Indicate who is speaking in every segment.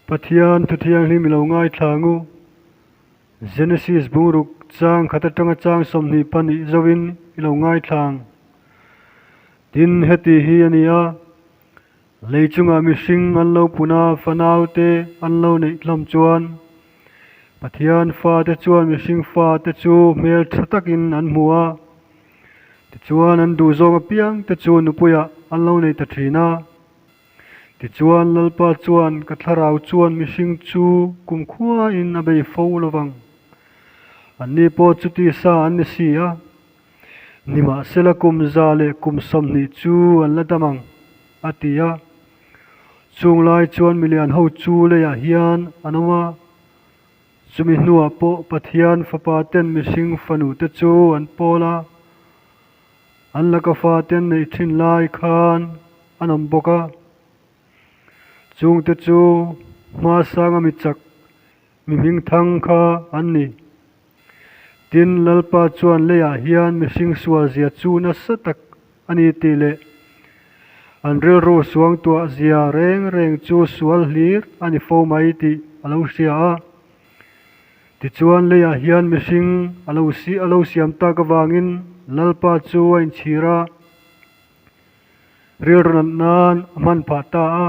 Speaker 1: Pathian thu thianghlim i lo ngaithla ang u. Genesis bungruk chang khat atanga chang 22 zoin i lo ngaithla ang. Tin, heti hi a ni a, lei chungah mihring an lo pun a, fanaute an lo neih hlawm chuan Pathian fate chuan mihring fate chu hmel tha takin an hmu a, tichuan an duhzawng apiang te chu nupuiah an lo nei ta thin a. Tichuan Lalpa chuan ka thlarau chuan mihring chu kumkhuain a bei fo lovang. Anni pawh chuti sa an ni si a, nimahsela kum 120 chu an la dam ang, a ti a. Chung lai chuan milian ho chu leiah hian an awm a, chumi hnuah pawh Pathian fapa ten mihring fanu te chu an pawl a, An laka fate an neih thin lai khan an awm bawk a, chungte chu hma sanga mi chak mi hming thang kha an ni. Tin, Lalpa chuan leiah hian mihring sual zia chu nasa tak a ni tih leh an rilru suangtuah zia reng reng chu sual hlir a ni fo mai tih a lo hria a. Tichuan leiah hian mihring a lo a lo siam tak avangin Lalpa chu a inchhir a, rilru nat nan a hman phah ta a.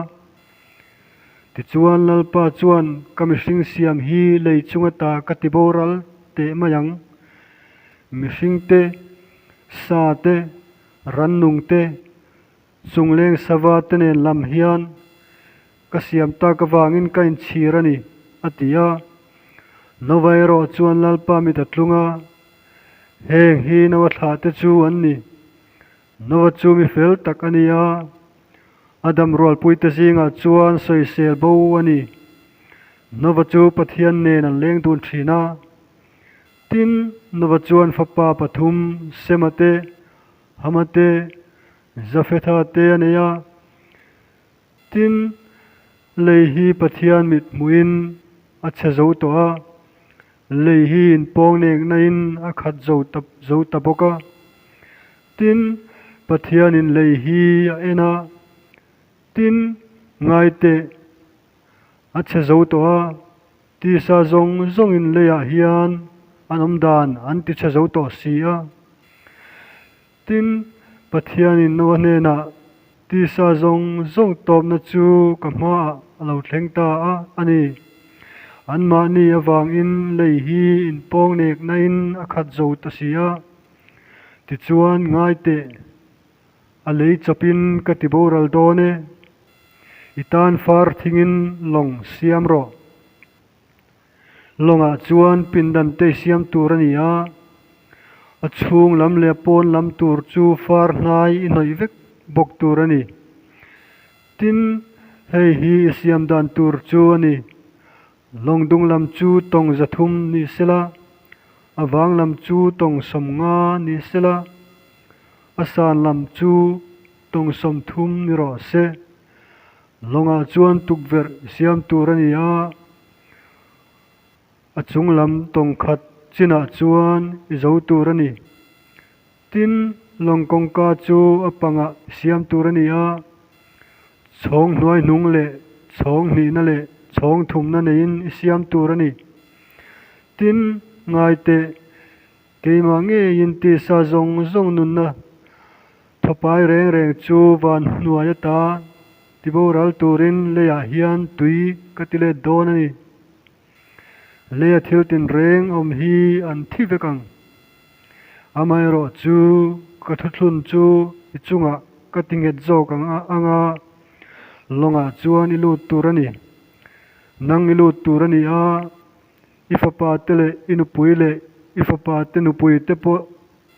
Speaker 1: Tichuan Lalpa chuan ka mihring siam hi lei chunga ta ka ti boral teh mai ang. Mihring te, sa te, rannung te, Chungleng sava te nen lam hian ka siam tak avangin ka inchhir a ni, a ti a. Nova erawh chuan Lalpa mit a tlung a, Heng hi Nova thlah te chu an ni. Nova chu mi fel tak a ni a, a dam rualpui te zingah chuan sawisel bo a ni. Nova chu Pathian nen an leng dun thin a. Tin, Nova chuan fapa pathum, Sema te, Hama te, Jafetha te a nei a. Tin, lei hi Pathian mit hmuhin a chhe zo tawh a, lei hi inpawng neknain a khat zo ta zo ta bawk a. Tin, Pathianin lei hi a en a, tin, ngaiteh a chhe zo tawh a, tisa zawng zawngin leiah hian an awm dan an ti chhe zo tawh si a. Tin, Pathianin Noa hnenah, Tisa zawng zawng tawpna chu ka hmaah a lo thleng ta a a ni. Anmahni avangin lei hi inpawng neknain a khat zo ta si a. Tichuan, ngai teh, a lei chawpin ka ti boral dawn e. I tan far thingin lawng siam rawh. Lawngah chuan pindan te siam tur a ni a, a chhung lam leh a pawn lam tur chu far hnai i hnawih vek bawk tur a ni. Tin, hei hi i siam dan tur chu a ni. Lawng dung lam chu tawng 300 ni sela, a vang lam chu tawng 50 ni sela, a san lam chu tawng 30 ni rawh se. Lawngah chuan tukverh siam tur a ni a, a chung lam tawng khat chinah chuan i zo tur a ni. Tin, lawng kawngka chu a pangah siam tur a ni a, chhawng hnuai hnung leh chhawng hnihna leh chhawng thumna neiin i siam tur a ni. Tin, ngaiteh keimah ngeiin tisa zawng zawng nunna Thapai reng reng chu van hnuai ata tiboral turin leiah hian tui ka ti let dawn a ni. Leia thil tinreng awm hi an thi vek ang. Amaherawh chu ka thuthlun chu i chungah ka ti nghet zawk ang ang a, lawngah chuan i lut tur a ni. Nang i lut tur a ni a, i fapa te leh i nupui leh i fapa te nupui te pawh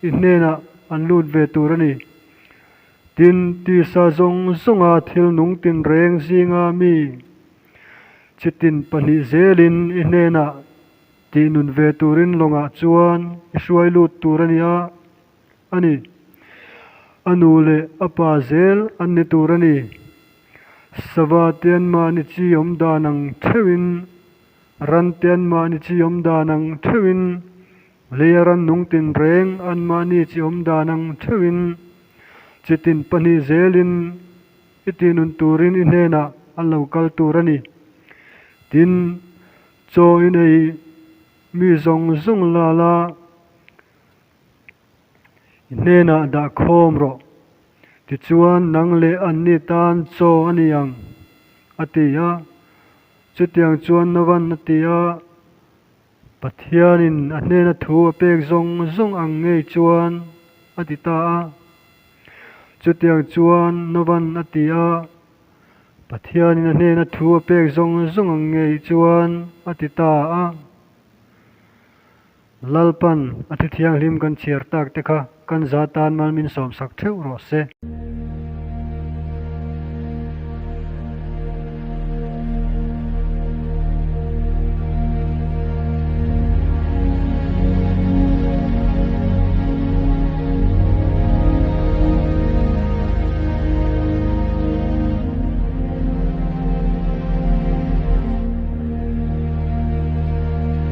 Speaker 1: I hnenah an lut ve tur a ni. Tin, tisa zawng zawnga thil nung tinreng zinga mi chi tin pahnih zelin i hnenah tih nun ve turin lawngah chuan i hruai lut tur a ni a, a ni. A nu leh a pa zel an ni tur a ni. Sava te anmahni chi awm dan ang theuhin, ran te anmahni chi awm dan ang theuhin, Leia rannung tinreng anmahni chi awm dan ang theuhin chi tin pahnih zelin i tinun turin i hnenah an lo kal tur a ni. Tin, chaw in ei mi zawng zawng la la, i hnenah dah khawm rawh. Tichuan, nang leh anni tan chaw a ni ang, a ti a. Chutiang chuan Novan a ti a, Pathianin a hnena thu a pek zawng zawng ang ngei chuan a ti ta a. Chutiang chuan Novan a ti a, Pathianin a hnena thu a pek zawng zawng ang ngei chuan a ti ta a. Lalpan a thuthianghlim kan chhiar tak te kha kan za tan mal min sawmsak theuh rawh se.